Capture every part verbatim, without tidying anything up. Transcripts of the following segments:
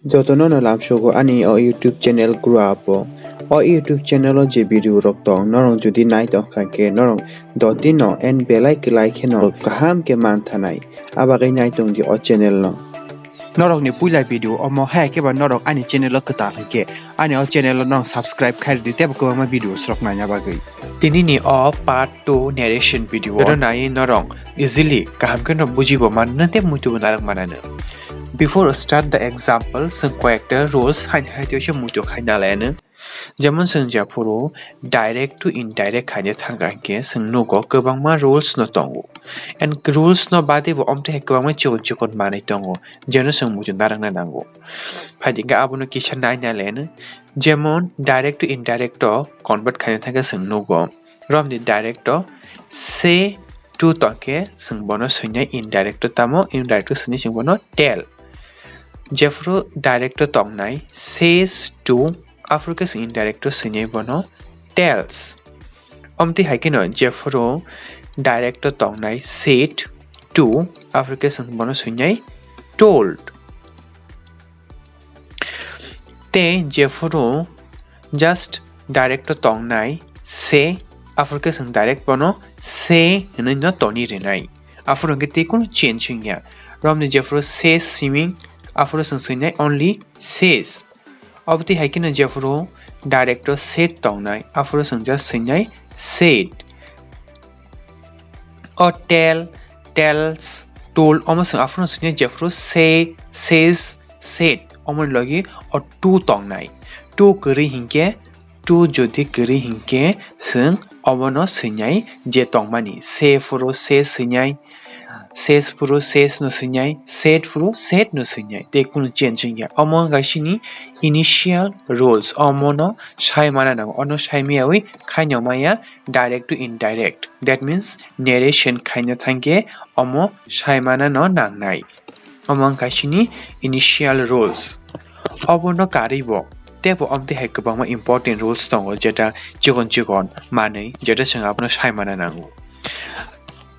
Jotono no lamsogo ani o YouTube channel grow up o. O YouTube channel o je video rok tong, norok jodi nai tong kha khe norok dot din no and belai kwlai khe no kaham khe man thanai. Abagwi nai tong di o channel no. Norok ni puila video omo, hai khe ba norok ani channel o kwtal hinkhe ani o channel o norok subscribe khai rwdi, tebo kwbangma video rok naina bagwi. Tini ni o part two narration video o nai norok easily kaham khe no bujibo manna tei muitu bo narwk manano. Before start the example, chwng koyekta rules haini hai tei se muitu khai nalaino. Jemon chwng jephuru direct to indirect khaina thangkha hinkhe chwng nugo kwbangma rules no tongo. And rules no bade bo omtwi hai kwbangma chikon chikon manwi tongo, jeno chwng muitu narwkna nango. Phaidi hinkhe abono kisa nai nalaino. Jemon direct to indirect o convert khaina thangkhe chwng nugo. Romni direct o say to tongkhe chwng bono swinai indirect o tamo, indirect o swinai chwng bono tell. Jephuru direct o tongnai says to, aphuru khe chwng indirect o swinai bono tells. Omtwi hai kheno jephuru direct o tongnai said to, aphuru khe chwng bono swinai told. Tei jephuru just direct o tongnai say, aphuru khe chwng direct bono say hwnwi no toni rwnai. Aphuru hwnkhe tei kunu change wngya. Romni jephuru says siming, aphuru chwng swinai only says. Obotwi hai kheno jephuru direct o said tongnai, aphuru chwng just swinai said. O tell, tells, told, omo chwng aphuru swinai jephuru say, says, said. Omoni logi o to tongnai. To kwrwi hinkhe, to jodi kwrwi hinkhe chwng obono swinai je tongmani. Say phuru say swinai, says phuru says no swinai, said phuru said no swinai. Tei kunu change wngya. Omo wngkha chini initial rules. Omono sai mana nango. Ono sai miyawi khaino maya direct to indirect. That means narration khaina thangkhe omo sai mana no nangnai. Omo wngkha chini initial rules. Obono karwi bo teibo omtwi hai kwbangma important rules tongo, jeta chikon chikon manwi, jeta chwng abono sai mana nango.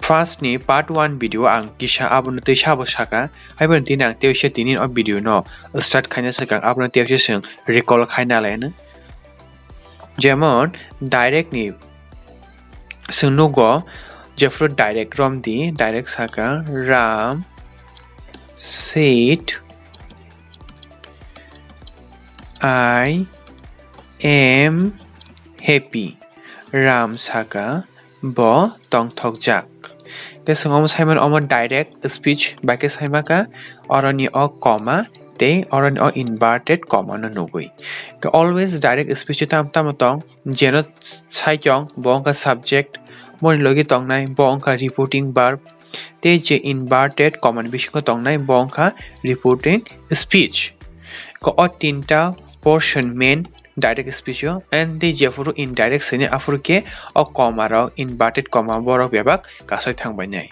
First ni part one video ang kisa abono tei sabo saka, haiphano tini ang tei uaisa tini o video no start khaina swkang abono tei uaisa chwng recall khaina laino. Jemon direct ni chwng nugo, jephuru direct romdi, direct saka, Ram said, "I am happy." Ram saka, bo tongthokjak. Khe chwng omo saimano, omo direct speech bai khe saimaka, oroni o comma tei oroni o inverted comma no nugwi. Khe always direct speech o tam tamo tong, jeno saitong bo wngkha subject, boni logi tongnai bo wngkha reporting verb, tei je inverted comma ni bisingo tongnai bo wngkha reporting speech. Khe o tinta portion main direct speech o, and tei jephuru indirect swinai aphuru khe o comma rok, inverted comma, borok bebak kasai thangbainai.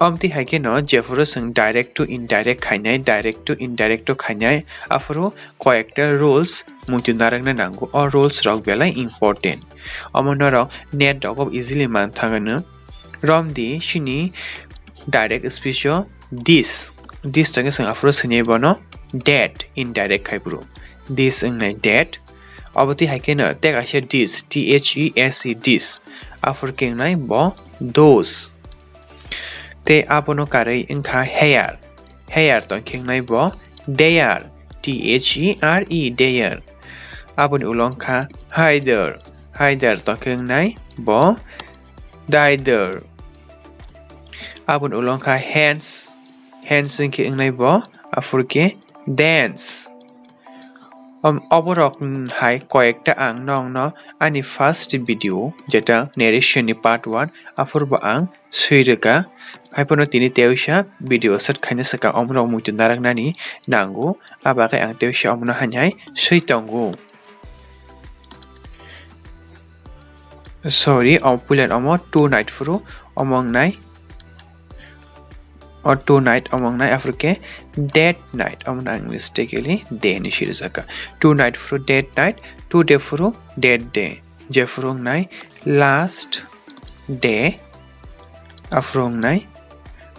Omtwi hai kheno jephuru chwng direct to indirect khainai, direct to indirect o khainai, aphuru koyekta rules muitu narwkna nango. O rules rok belai important. Omo norok net rogo easily man thangano. Romdi chini direct speech o this. This tongkhe chwng aphuru swinai bono that, indirect khai phuru. This wngnai that. Obotwi hai kheno tei kaisa this, T H E S E, this. Aphuru khe wngnai bo those. Tei abono karwi wngkha here. Here tongkhe wngnai bo there, T H E R E, there. Aboni ulo wngkha hider. Hider tongkhe wngnai bo dider. Aboni ulo wngkha hands. Hands wngkhe wngnai bo, aphuru khe dance. Om-, oborok hai koyekta ang nokno ani first video, jeta narration ni part one, aphuru bo ang swi rwkha. Haiphano tini teisa video start khaina swkang omorok muitu narwknani nango, abagwi ang teisa omono hainai swi tongo. Sorry, o puilan omo two night phuru omo wngnai. O two night omo wngnai, aphuru khe dead night, omo nang mistakenly day ni siri jaka. Two night phuru dead night, two day phuru dead day. Jephuru wngnai last day, aphuru wngnai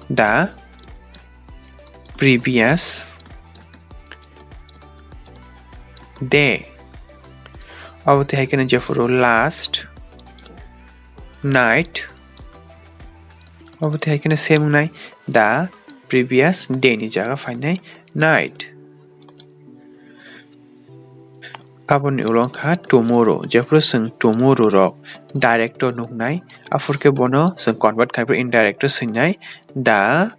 the previous day. Abo tei hai kheno jephuru last night. Abo tei hai kheno same wngnai the previous day ni jaga phainai night. Aboni ulo wngkha tomorrow. Jephuru chwng tomorrow rok direct o nuknai, aphuru khe bono chwng convert khai phuru indirect o swingnai the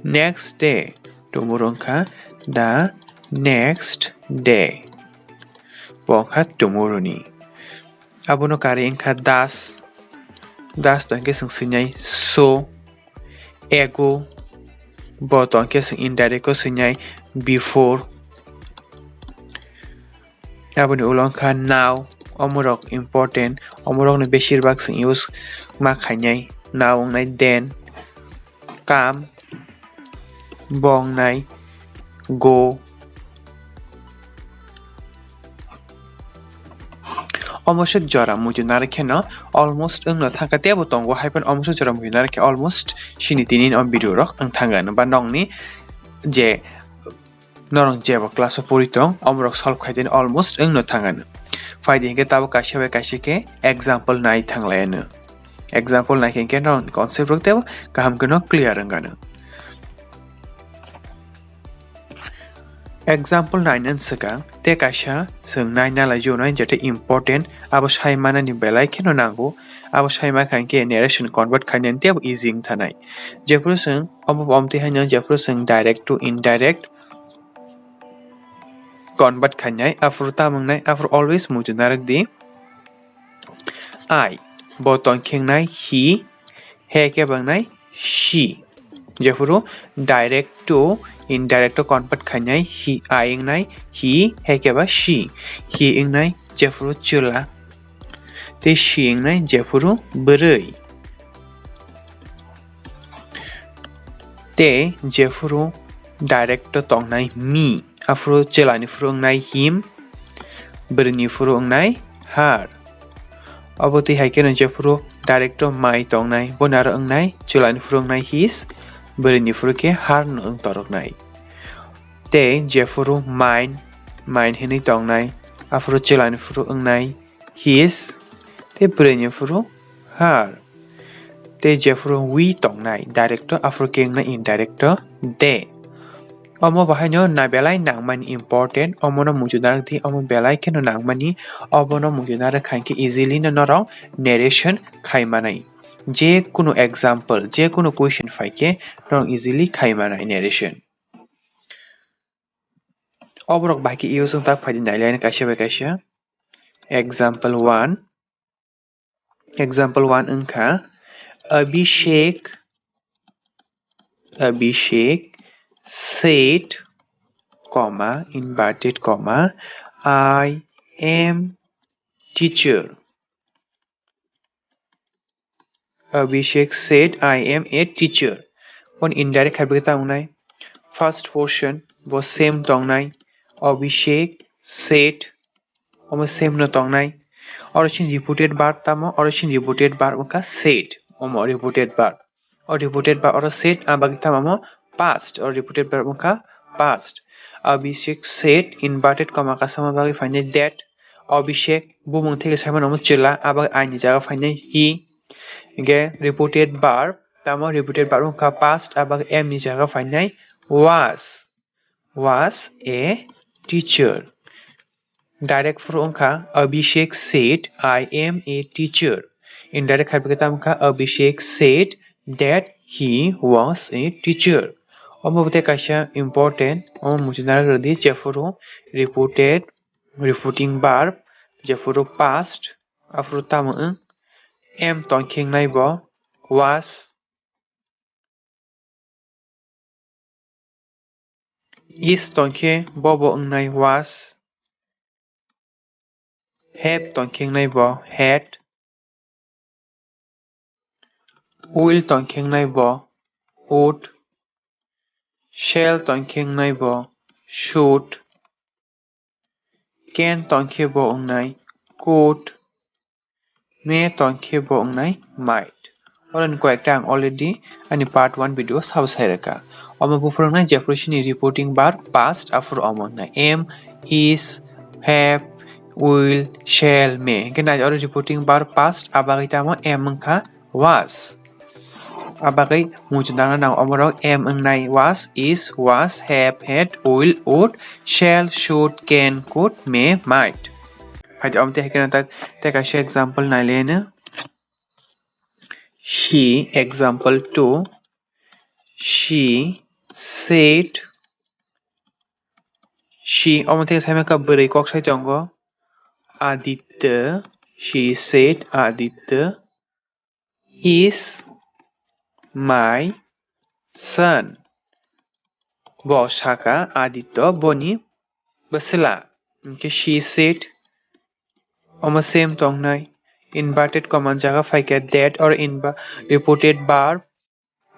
next day. Tomorrow wngkha the next day. Bo wngkha tomorrow ni. Abono karwi wngkha thus. Thus to hwnkhe chwng swinai so, ago. Bo to hwnkhe chwng indirect o swinai before. Aboni ulo wngkha now. Omorok important. Omorokno beshirbak chwng use ma khainai. Now wngnai then. Come, bo wngnai go. Omo se jora muitu narwk kheno almost wngno thangkha, teibo tongo hai phano omo se jora muitu narwk khe almost sini tini o video rok wng thangkha, ba nokni je norok jeba class o pori tong, omorok solve khai tini almost wngno thangano. Phaidi hinkhe tabuk kaisa bai kaisa khe example nai thanglaiano. Example nai khe hinkhe norok concept rok teibo kaham kheno clear wngano. Example nainani swkang tei kaisa chwng naina laijio nai jete important, abo sai manani belai kheno nango. Abo sai mankha hinkhe narration convert khainani teibo easy wng thanai. Jephuru chwng omo omtwi haino jephuru chwng direct to indirect convert khainai, aphuru tamo wngnai, aphuru always muitu narwk di. I, bo tongkhe wngnai he, he khe bo wngnai she. Jephuru direct to indirect o convert khainai, he, I wngnai he, he khe ba she. He wngnai jephuru chwla, tei she wngnai jephuru bwrwi. Tei jephuru direct o tongnai me, aphuru chwlani phuru wngnai him, bwrwini phuru wngnai her. Obo twi hai kheno jephuru direct o my tongnai, boni aro wngnai chwlani phuru wngnai his, bwrwini phuru khe her no wng toroknai. Tei jephuru mine, mine hinwi tongnai, aphuru chwlani phuru wngnai his, tei bwrwini phuru her. Tei jephuru we tongnai, direct o, aphuru khe wngnai indirect o they. Omo bahaino na belai nangmani important, omono muitu narwk di, omo belai kheno nangmani, obono muitu narwk kha hinkhe easily no norok narration khai manai. Je kunu example, je kunu question phai khe norok easily khai manai narration. Oborok bai khe use wng tak phaidi nai lai kaisa bai kaisa. Example one. Example one wngkha Abhishek, Abhishek said, comma, inverted comma, "I am teacher." Abhishek said, "I am a teacher." Bon indirect hai bai tamo wngnai. First portion bo same tongnai. Abhishek said, omo same no tongnai. Oro sini reported verb tamo, oro sini reported verb wngkha said. Omo reported verb. O reported verb oro said, a bagwi tamo past. O reported verb wngkha past. Abhishek said, inverted comma kasama bagwi phainai that. Abhishek, bumung theke saimano omo chwla, a bagwi I ni jaga phainai he. Hinkhe reported verb, tamo reported verb wngkha past, a bagwi am ni jaga phainai was. Was a teacher. Direct phuru wngkha Abhishek said, "I am a teacher." Indirect hai bai tamo wngkha Abhishek said that he was a teacher. Omo bo tei kaisa important, omo muchung narwk rwdi, jephuru reported, reporting verb, jephuru past, aphuru tamo wng, am tongkhe wngnai bo was. Is tongkhe bo bo wngnai was. Have tongkhe wngnai bo had. Will tongkhe wngnai bo would. Shall tongkhe wngnai bo should. Can tongkhe bo wngnai could. May tongkhe bo wngnai might. Oroni koyekta ang already ani part one video sabo sai rwkha. Omo buphuru wngnai jephuru sini reporting verb past, aphuru omo wngnai am, is, have, will, shall, may. Hingke nai oro reporting verb past, abagwi tamo am wngkha was. Abagwi muchung dangna nang omorok am wngnai was, is, was, have, had, will, would, shall, should, can, could, may, might. Hai omo tei hai kheno tak tei kaisa example nai le no. She, example two. She said, she, omo tei sai maka bwrwi kok sai tongo. Aditya, she said, Aditya is my son. Bo saka Aditya boni bwsla. Hingke she said, omo same tongnai. Inverted comma jaga phaikha that or inver-, reported verb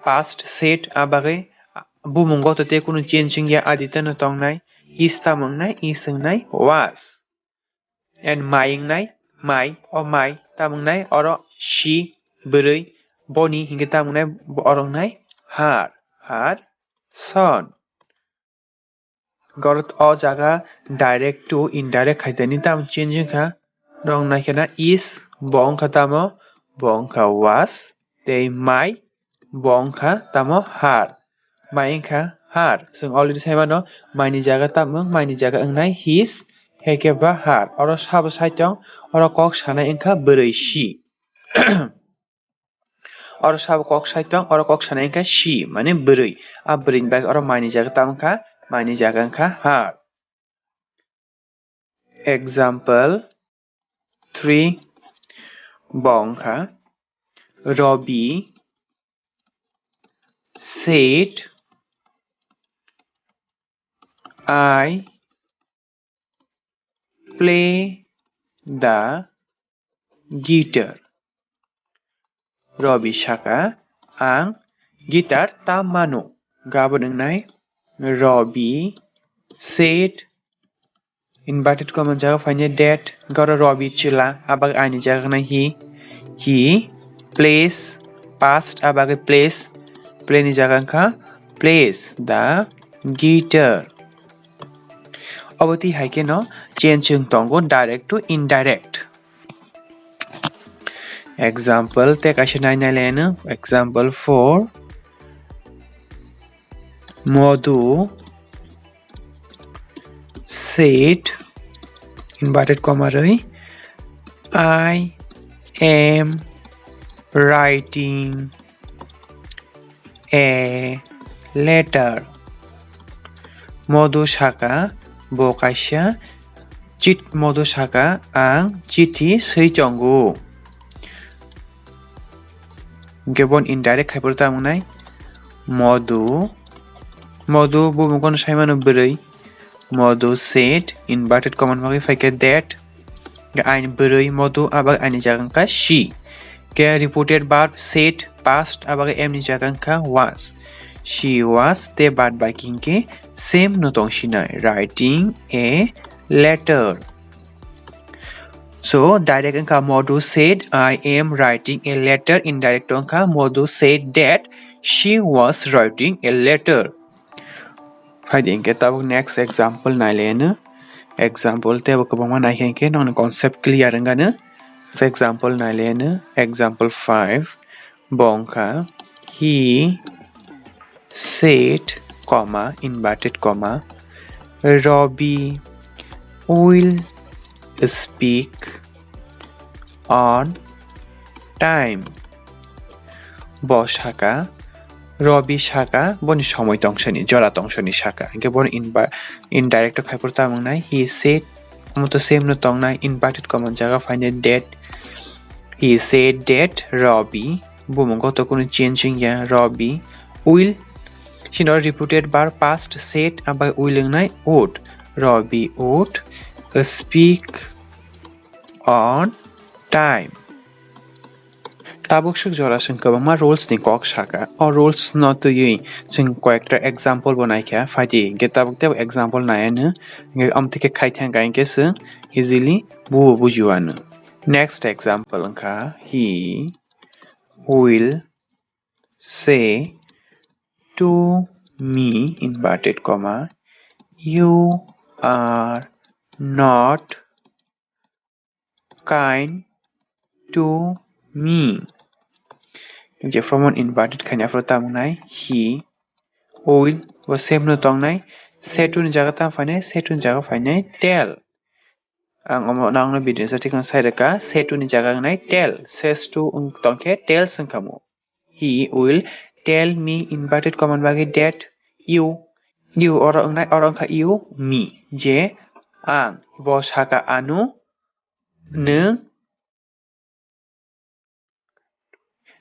past said, abagwi bumungo to tei kunu change wngya, Aditya no tongnai. Is tamo wngnai, is wngnai was. And my wngnai, my, o my tamo wngnai, oro she, bwrwi, boni hingke tamo wngnai, oro wngnai her, her son. Gorot o jaga direct to indirect khaitani tamo change wngkha. Rong naikhe na is, bo wngkha tamo, bo wngkha was, tei my, bo wngkha tamo her. My wngkha her. Chwng already sai mano, my ni jaga tamo, my ni jaga wngnai his, hai khe ba her. Oro sabo sai tong, oro kok sanai wngkha bwrwi she. Oro sabo kok sai tong, oro kok sanai wngkha she, mane bwrwi. A bwrwi ni bagwi oro my ni jaga tamo wngkha, my ni jaga wngkha her. Example three, bo wngkha, Robi said, I play the guitar. Robi saka, ang guitar tam mano. Gabon wngnai, Robi said, inverted comma jaga phainai that, garo Robi chwla, abag I ni jaga wngnai he. He plays, past, abagwi plays, play ni jaga wngkha plays the guitar. Obo twi hai kheno change wng tongo direct to indirect. Example tei kaisa nai nai le no. Example four, Modu said, inverted comma rwi, I am writing a letter. Modu saka, bo kaisa chit-, Modu saka, ang chithi swi tongo. Hingke bon indirect khai phuru tamo wngnai? Modu, Modu bumungo no sai mano bwrwi. Modu said, inverted comma ni bagwi phaikha that. Hingke I ni bwrwi Modu, abag I ni jaga wngkha she. Hingke reported verb said, past, abag am ni jaga wngkha was. She was, tei baad baki hingke same no tongsinai, writing a letter. So, direct wngkha Modu said, I am writing a letter. Indirect wngkha Modu said that she was writing a letter. Phaidi hingke tabuk next example nai le no. Example tebo kwbangma nai khe hingke nokni concept clear wngkha no. Example nai le no. Example five. Bo wngkha, he said, comma, inverted comma, Robi will speak on time. Bo saka, Robi saka, boni somoi tongsani, jora tongsani saka. Hingke bono invi-, indirect o khai phuru tamo wngnai, he said, omo to same no tongnai, inverted comma jaga phainai that. He said that Robi, bumungo to kunu change wngya, Robi will, sino reported verb past said, abai will wngnai would. Robi would speak on time. Tabuk swk jora chwng kwbangma rules ni kok saka. O rules no twiwi chwng koyekta example bo naikha. Phaidi hingke tabuk tebo example naiya no. Hingke amtwi khe khai thang kha hingke chwng easily bo bujio ano. Next example wngkha, he will say to me, inverted comma, you are not kind to me. Je form inverted khaina phuru tamo nai he will bo same no tongnai, said to ni jaga tamo phainai, said to ni jaga phainai tell. Ang omo nangno video sa thikang sai rwkha, said to ni jaga wngnai tell, says to wng tongkhe tells wngkha mo. He will tell me inverted comma ni bagwi that you, you oro wngnai, oro wngkha you, me, je ang, bo saka ano, nwng,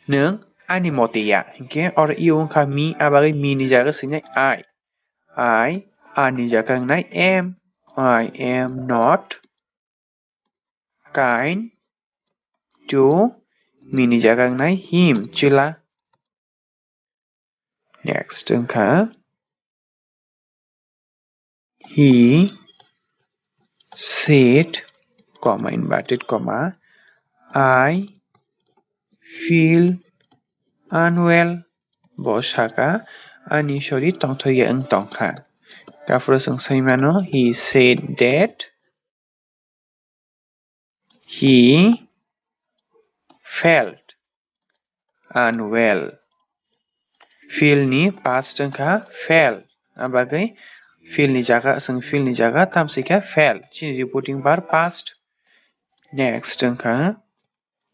nwng ani mote ya. Hinkhe oro you wngkha me, abagwi me ni jaga swinai I. I, ani jaga wngnai am. I am not kind to me ni jaga wngnai him, chwla. Next wngkha he said, comma, inverted comma, I feel unwell. Bo saka ani sori tongthokya wng tongkha. Aphuru chwng sai mano, he said that he felt unwell. Feel ni past wngkha felt. Abagwi feel ni jaga, chwng feel ni jaga tamo swikha felt. Chini reporting verb past. Next wngkha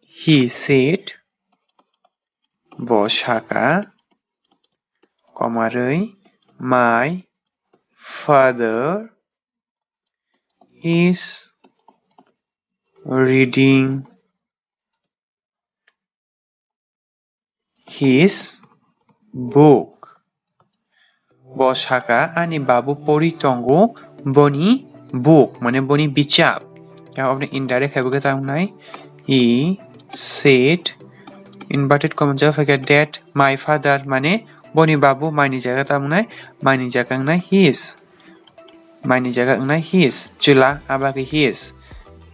he said, bo saka, komarwi, my father is reading his book. Bo saka ani babu pori tongo boni book, mane boni bichap. Ya obni indirect hai bo khe tamo nai. He said, inverted comma jaga phaikha that my father, mane boni babu, my ni jaga tamo nai, my ni jaga wngnai his. My ni jaga wngnai his. Chwla, abagwi his.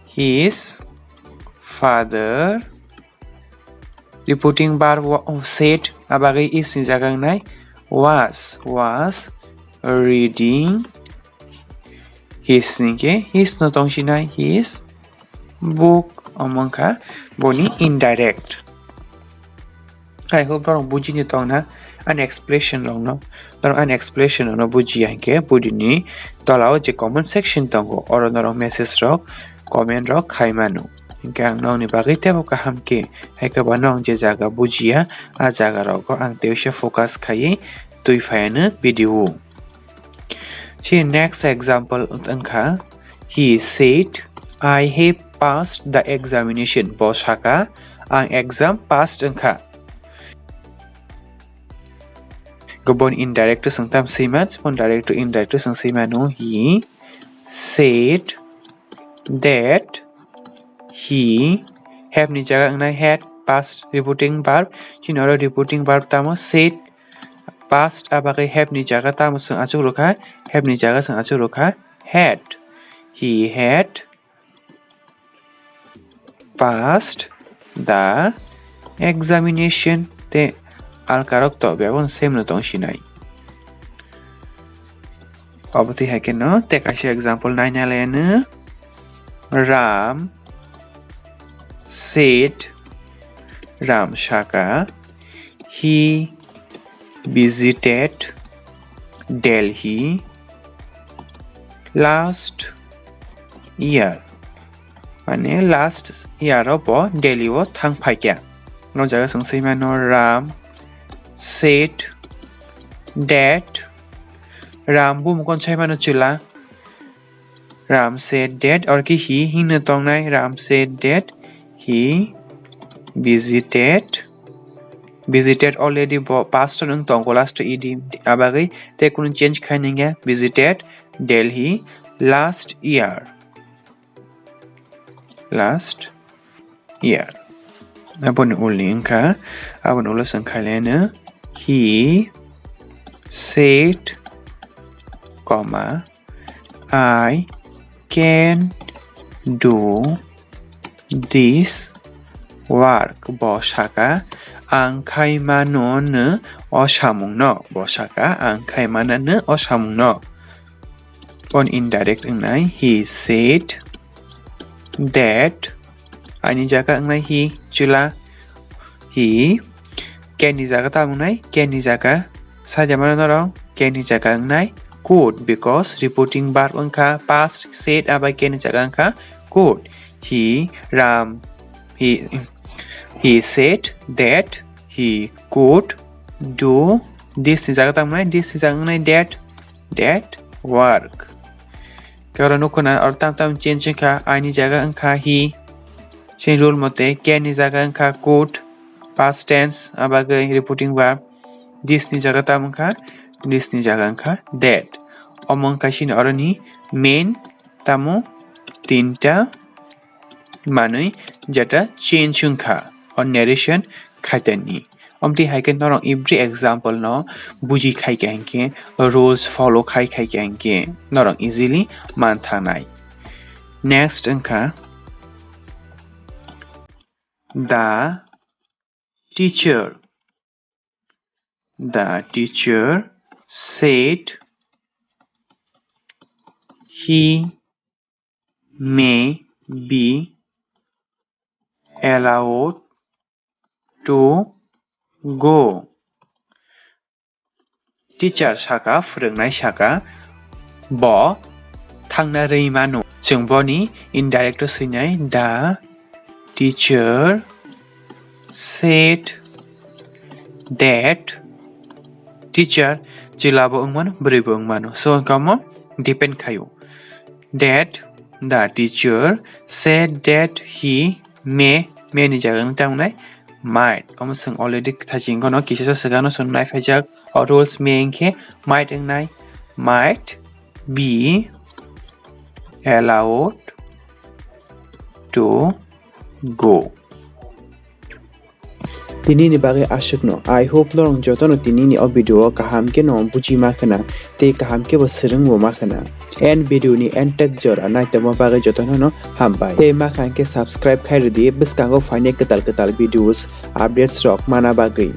His father. Reporting verb wa-, said, abagwi is ni jaga wngnai was, was reading his, hinkhe his no tongsinai his book, omo wngkha boni indirect. I hope norok bujini tongna ani explanation rokno. Norok ani explanation rokno bujiya hinkhe video ni tola o je comment section tongo, oro norok message rok, comment rok khai mano. Hinkhe ang nokni bagwi teibo kaham khe, hai khe ba nong je jaga bujiya, a jaga rogo ang teisa focus khaiwi twi phaiano video o. Chini next example wngkha, he said, "I have passed the examination." Bo saka, ang exam passed wngkha. Gubun indirect to swng tam sima, gubun direct to indirect to swng sima no, he said that he, have ni jaga wngnai had, past reporting verb, chini oro reporting verb tamo said, past abagwi have ni jaga tamo swng achuk rwkha, have ni jaga swng achuk rwkha had. He had passed the examination. Te alkarok to bebon same no tong sinai. Obo twi hai khe no te kaisa example naina leno. Ram said, Ram saka, he visited Delhi last year. Mane last year o bo Delhi o thang phaikha. O jaga chwng sai mano Ram said that. Ram bumung kon sai mano chwla. Ram said that, or ki he hino tongnai, Ram said that he visited, visited already bo past nwng tongo last ed, abagwi tei kunu change khai nangya, visited Delhi last year, last year. Aboni ulni wngkha, aboni ulo chwng khaileno, he said, comma, I can do this work. Bo saka, ang khai mano no o samung no. Bo saka, ang khai mano no o samung no. Bon indirect wngnai, he said that. Ani jaga wngnai he, chwla, he. Can ni jaga tamo wngnai, can ni jaga. Sadia mano norok, can ni jaga wngnai could, because reporting verb wngkha past, said abo can ni jaga wngkha could. He, Ram, he, he said that he could do this ni jaga tamo wngnai, this ni jaga wngnai that, that work. Khe oro nukho na, oro tam tam change wngkha, I ni jaga wngkha he. Chini rule mote can ni jaga wngkha could, past tense, abagwi reporting verb. This ni jaga tamo wngkha, this ni jaga wngkha that. Omo wngkha chini oroni main tamo tinta manwi jeta change wngkha o narration khaitani. Omtwi hai khe norok every example no buji khai kha hinkhe, rules follow khai khai kha hinkhe norok easily man thangnai. Next wngkha the teacher. The teacher said he may be allowed to go. Teacher saka, phwrwngnai saka, bo thangna rwi mano. Chwng boni indirect o swinai, the teacher said that. Teacher chwla bo wng mano, bwrwi bo wng mano. So, wngkha omo depend khaio. That the teacher said that he may, may ni jaga wng tangnai might. Omo chwng already thaching kono kisa sa swkang no chwng nai phaijak. O rules may wngkhe might wngnai, might be allowed to go. Tinini bagwi aswkno. I hope norok jotono tinini o video o kaham khe no buji ma khwna tei kaham khe bo swrwng bo ma khwna. End video ni end tak jora naitokma bagwi jotono no hambai. Tei ma kha hinkhe subscribe khai rwdi bwskango phainai kwtal kwtal videos updates rok mana bagwi.